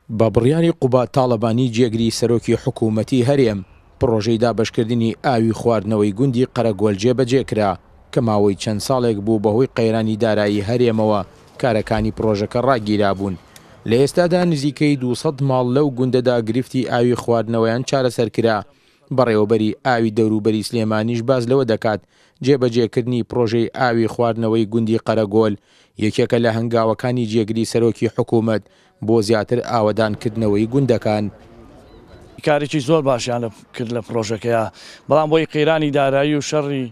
بە بڕیاری قوباد تاڵەبانی جێگری سەرۆکی حکوومەتی هەرێم، پڕۆژەی دابەشکردنی ئاوی خواردنەوەی گوندی قەرەگۆل جێبەجێکرا، کە ماوەی چەند ساڵێک بوو بەهۆی قەیرانی دارایی هەرێمەوە کارەکانی پڕۆژەکە ڕاگیرابوون. لە ئێستادا نزیکەی 200 ماڵ لەو گوندەدا گرفتی ئاوی خواردنەوەیان چارەسەرکرا. بەڕێوەبەری ئاوی دەوروبەری سلێمانیش باس لەوە دەکات، جێبەجێکردنی پڕۆژەی ئاوی خواردنەوەی گوندی قەرەگۆل یەکێکە لە هەنگاوەکانی جێگری سەرۆکی حکوومەت بۆ زیاتر ئاوەدانکردنەوەی گوندەکان. کارێکی زۆر باشیان کرد لە پڕۆژەکەیا، بەڵام بۆی قەیرانی دارایی و شەڕی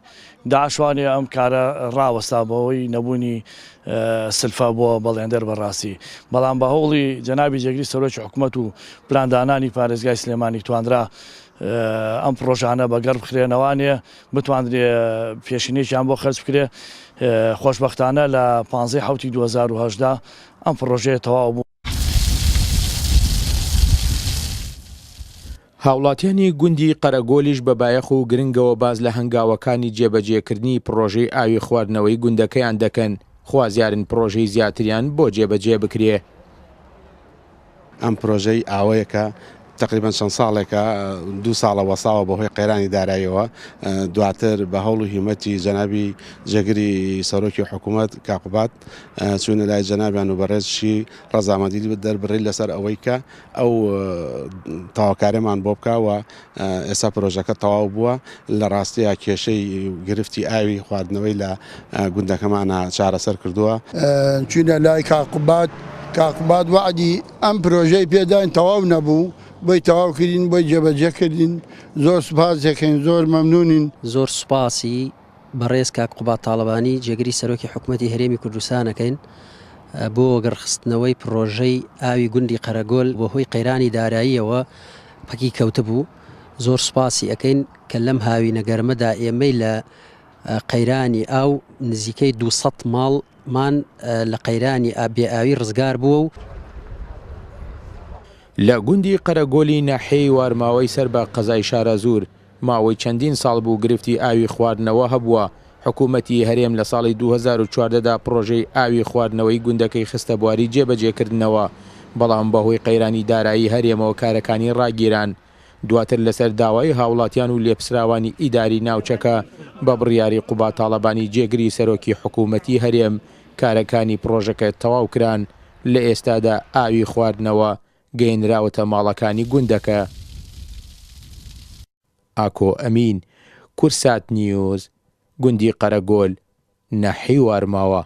داعش وانیە ئەم کارە ڕاوەستا بەهۆی نەبوونی سلفە بۆ بەڵێندەر بەڕاستی، بەڵام بە هەوڵی جەنابی جێگری سەرۆکی حکومەت و پلاندانانی پارێزگای سلێمانی توانرا ئەم پڕۆژانە بەگەڕ بخرێنەوانێ بتواندرێ پێشینەیەکیان بۆ خەرج بکرێ، خۆشبەختانە لە پانزەی حەوتی 2018 ئەم پڕۆژەیە تەواو بوو. هاوڵاتیانی گوندی قەرەگۆلیش بە بایەخ و گرنگەوە باس لە هەنگاوەکانی جێبەجێکردنی پڕۆژەی ئاوی خواردنەوەی گوندەکەیان دەکەن، خوازیارن پڕۆژەی زیاتریان بۆ جێبەجێ بکرێ. ئەم پرۆژەی ئاوەیە کە تقریبا چەند ساڵێکە دوو ساڵە وەساوە بەهۆی قەیرانی داراییەوە دواتر بە هەوڵ و هیمەتی جەنابی جێگری سەرۆکی حکوومەت کاقوبات چوونە لای جەنابیان و بەڕێزشی ڕەزامەندی دەربڕی لەسەر ئەوەی کە ئەو تەواوکارێمان بۆ بکە و ئێستا پرۆژەکە تەواو بووە لە ڕاستیە کێشەی گرفتی ئاوی خواردنەوەی لە گوندەکەمانە چارەسەر کردووە. چوینە لای کاک قوباد، کاک قوباد وەعدی ئەم پرۆژەی پێداین تەواو نەبوو، بۆی تەواو کردین، بۆی جێبەجێ کردین، زۆر سوپاس دەکەین، زۆر مەمنونین. زۆر سوپاسی بەڕێز کاک قوباد تاڵەبانی جێگری سەرۆکی حکومەتی هەرێمی کوردستان ئەکەین بۆ وەگەڕخستنەوەی پڕۆژەی ئاوی گوندی قەرەگۆل بەهۆی قەیرانی داراییەوە پەکی کەوتبوو زۆر سوپاسی ئەکەین کە لەم هاوینە گەرمەدا ئێمەی لە قەیرانی ئاو نزیکەی 200 ماڵمان لە قەیرانی بێ ئاوی ڕزگار بووە و لە گوندی قەرەگۆلی ناحیەی وارماوەی سەر بە قەزای شارەزوور ماوەی چەندین ساڵ بوو گرفتی ئاوی خواردنەوە هەبووە، حکوومەتی هەرێم لە ساڵی 2014 دا پڕۆژەی ئاوی خواردنەوەی گوندەکەی خستە بواری جێبەجێکردنەوە، بەڵام بەهۆی قەیرانی دارایی هەرێمەوە کارەکانی ڕاگیران. دواتر لەسەر داوای هاوڵاتیان و لێپسراوانی ئیداری ناوچەکە بە بڕیاری قوباد تاڵەبانی جێگری سەرۆکی حکوومەتی هەرێم کارەکانی پڕۆژەکە تەواو کران، لە ئێستادا ئاوی خواردنەوە گەیەنراوەتە ماڵەکانی گوندەکە. ئاکۆ ئەمین، کورسات نیوز، گوندی قەرەگۆل، ناحیەی وارماوا.